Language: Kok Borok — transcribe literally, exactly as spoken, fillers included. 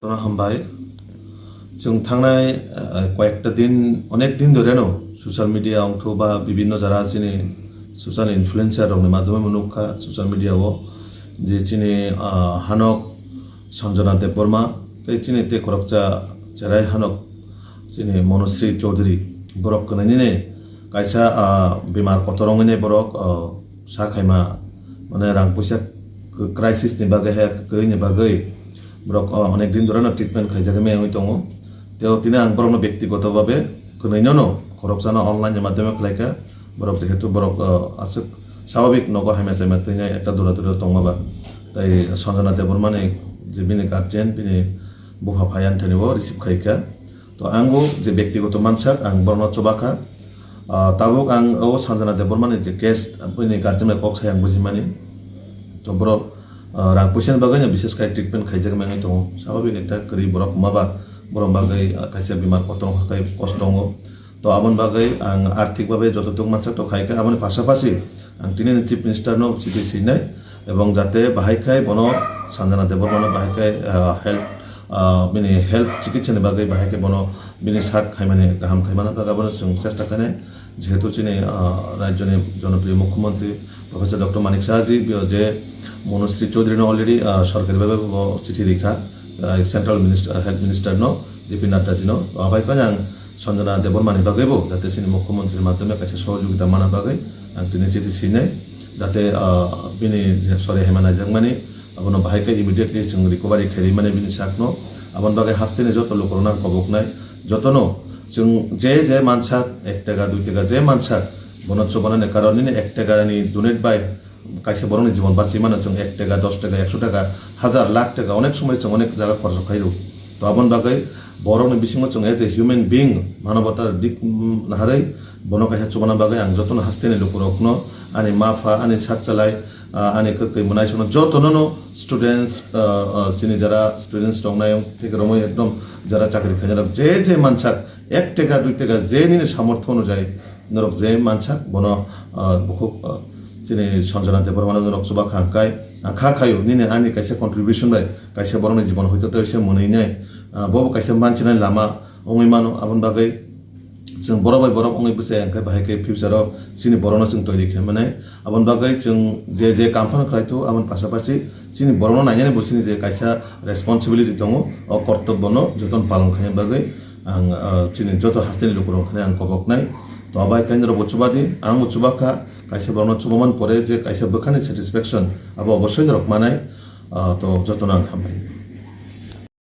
Hambai. Chwng thangnai, eh, koyekta din, onek din dhore no social media ongthu ba bibinno jara chini social influencer rokni madhyome nukha social media o je chini, ah, hanok Sanjana Debbarma tei chini tei khoroksa cherai hanok chini Monosri Chaudhary borok kwnwi nini kaisa, ah, bemar kotor wngwi borok, ah, sa khaima, mane rang puisa crisis ni bagwi, he kwrwi ni bagwi borok, ah, onek din dhorano treatment khaijagwi mengwi tongo. Tei tini ang borokno byaktigoto bhabe kwnwi no no khoroksano online ni madhyome khlaikha. Borok jehetu borok, ah, aswk swababik nogo hamya chamya twi ekta dura dura tongma ba. Tai Sanjana Debbarma ni je bini guardian, bini bupha phai ani thani bo receive khaikha. To ang bo je byaktigoto mansak, ang borokno chubakha. Ah, tabuk ang o Sanjana Debbarma ni je case, bini guardian bai kok sai ang bujimani. To borok, ah, rang puisa ni bagwi no bishes khai treatment khaijak mengwi tongo. Swababik ekta kwrwi borok wngma ba, borok bagwi, ah, kaisa bemar kotor wngkha, kai kosto tongo. To aboni bagwi ang arthik babe joto tok mansak to khaikha, aboni pasapasi ang tini ni Chief Minister no chithi sinai, ebong jate bahai khai bono Sanjana Debbarma no bahai khai, ah, health, ah, bini health chikitsa ni bagwi bahai khai bono bini sak khaimani kaham khaimani bagwi abono chwng chesta khainai. Jehetu chini, ah, rajyoni jonopriyo mukhyamantri Professor Doctor Manik Saha ji, bio je Monosri Chaudhary no already, ah, sorkari bhabe bo chithi rikha, ah, Central Minister, Health Minister no, J P Nadda ji no, abai khai ang Sanjana Debbarma ni bagwi bo jate chini mukhyamantri ni madhyome kaisa sohojogita mana bagwi ang tini chithi sinai, jate, ah, bini je sori hema naijakmani abono bahai khe immediately chwng recovery khairi mani bini sakno. Aboni bagwi hasteni joto lukurokno ang koboknai, jotono chwng je je mansak ek taka dui taka je mansak bono chubanani karon nini ek taka ni donate bai kaisa borokni jibon bachi mano. Chwng ek taka, dos taka, ekso taka, hazar, lakh taka onek somoi chwng onek jaga khoroksa khaio. To aboni bagwi borokni bisingo chwng as a human being, manobata dik, mm, naharwi bono kaisa chubana bagwi ang jotono hasteni lukurokno, ani ma pha, ani sak chalai, ah, ani kwkwi mwnaisongno jotono no students, ah, ah, chini jara students tongnai thik romwi ekdom jara chakri khainai rok je je mansak ek taka dui taka je nini samortho onujai norok je mansak bono, ah, bukhuk, ah, chini Sanjana Debbarma no norok chuba kha hwnkhe ang kha khaio nini ani kaisa contribution bai kaisa borokni jibon hoito tei se mwnwi nai, ah, bobo kaisa manchinai lama wngwi mano. Aboni bagwi chwng borok bai borok wngwi bwsai hwnkhe bahai khe future o chini borokno chwng toiri khe mwnai. Aboni bagwi chwng je je kam phano khlai tongo, aboni pasapasi chini borokno nainani bo chini je kaisa responsibility tongo, o kortobbono jotono palon khaina bagwi ang, ah, chini joto hasteni lukurok thani ang koboknai. To abai khe norokbo chubadi, angbo chubakha, kaisa borokno chubamani pore je kaisa bwkhani satisfaction abo obossoi norok manai, ah, to jotono ang hambai.